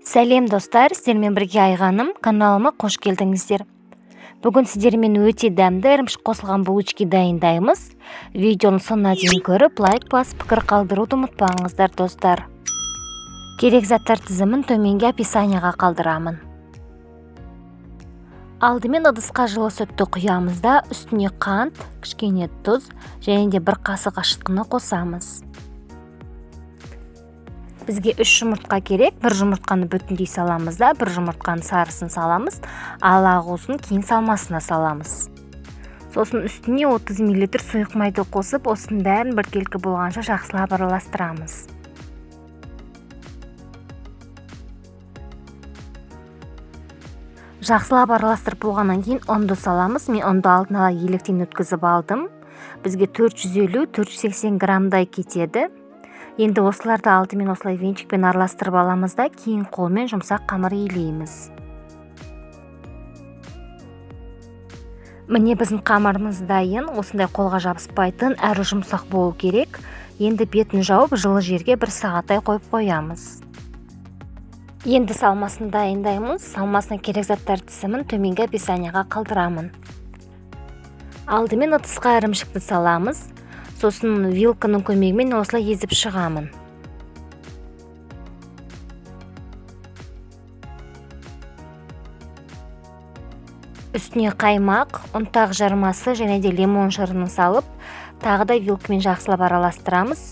Сәлем достар, сіздермен бірге Айғаным, каналыма қош келдіңіздер. Бүгін сіздермен өте дәмді ірімшік қосылған булочки дайындаймыз. Видеоның соңына дейін көріп, лайк басып, пікір қалдыруды ұмытпаңыздар достар. Керек заттар тізімін төменгі описанияға қалдырамын. Алдымен ыдысқа жылы сүтті құямыз да, үстіне қант, кішкене тұз және де бір қасық ашытқыны қосамыз. Бізге 3 жұмыртқа керек. Бір жұмыртқаны бүтіндей саламыз да, бір жұмыртқаның сарысын саламыз, ал ақуызын кейін салмасына саламыз. Сосын үстіне 30 мл сұйық майды қосып, осының бәрін біркелкі болғанша жақсылап араластырамыз. Жақсылап араластырып болғаннан кейін ұнды саламыз. Мен ұнды алдын ала електен өткізіп алдым. Бізге 450-480 граммдай кетеді. Енді осыларды алдымен осылай венчикпен араластырып аламыз да, кейін қолмен жұмсақ қамыр илейміз. Міне біздің қамырымыз дайын. Осындай қолға жабыспайтын, әрі жұмсақ болу керек. Енді бетін жауып, жылы жерге бір сағаттай қойып қоямыз. Енді салмасын дайындаймыз. Салмасына керек заттар тізімін төменгі описанияға қалдырамын. Алдымен ыдысқа ірімшікті саламыз. Сосын вилканың көмегімен осылай езіп шығамын. Үстіне қаймақ, ұнтақ жармасы және де лимон шырынын салып, тағы да вилкамен жақсылап араластырамыз.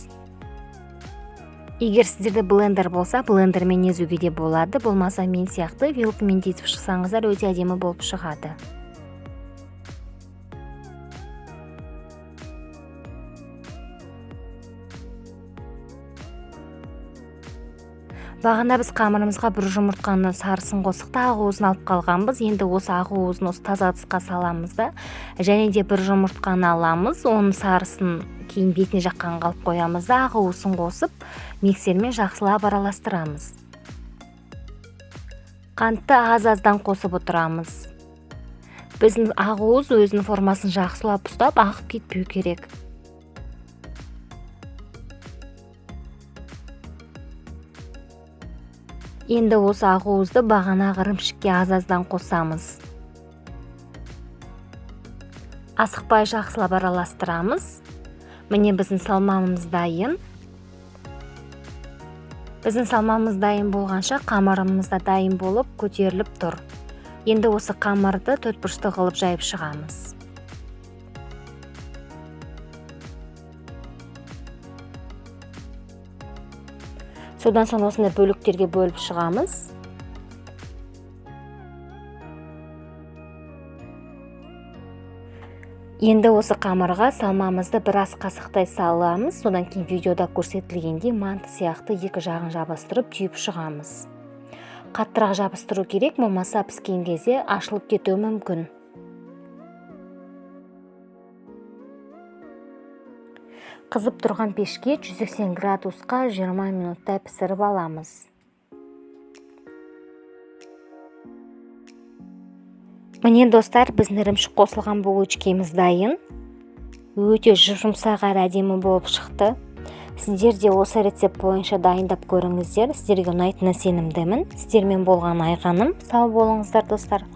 Егер сіздерде блендер болса, блендермен езуге де болады, болмаса мен сияқты вилкамен езіп шықсаңыздар өте әдемі болып шығады. Бағана біз қамырымызға бір жұмыртқаны сарысын қосық та ақуызын алып қалғанбыз. Енді осы ақуызын осы таза ыдысқа саламыз да, және де бір жұмыртқаны аламыз, оның сарысын кейін бетіне жаққан қалып қоямыз да, ақуызын қосып, миксермен жақсылап араластырамыз. Қантты аз-аздан қосып отырамыз. Біздің ақуыз өзінің формасын жақсылап ұстап, ағып кетпеу керек. Енді осы ақуызды бағанағы ірімшікке аз-аздан қосамыз. Асықпай жақсылап араластырамыз. Міне біздің салмамыз дайын. Біздің салмамыз дайын болғанша қамырымыз да дайын болып көтеріліп тұр. Енді осы қамырды төртбұрышты қылып жайып шығамыз. Содан соң осындай бөліктерге бөліп шығамыз. Енді осы қамырға салмамызды біраз қасықтай саламыз. Содан кейін видеода көрсетілгендей манты сияқты екі жағын жабыстырып түйіп шығамыз. Қаттырақ жабыстыру керек, болмаса піскен кезде ашылып кетуі мүмкін. Қызып тұрған пешке 180 градусқа 20 минуттай пісіріп аламыз. Міне достар, біздің ірімшік қосылған булочкеміз дайын. Өте жұмсақ әрі әдемі болып шықты. Сіздер де осы рецепт бойынша дайындап көріңіздер. Сіздерге ұнайтынына сенімдімін. Сіздермен болған Айғаным. Сау болыңыздар достар.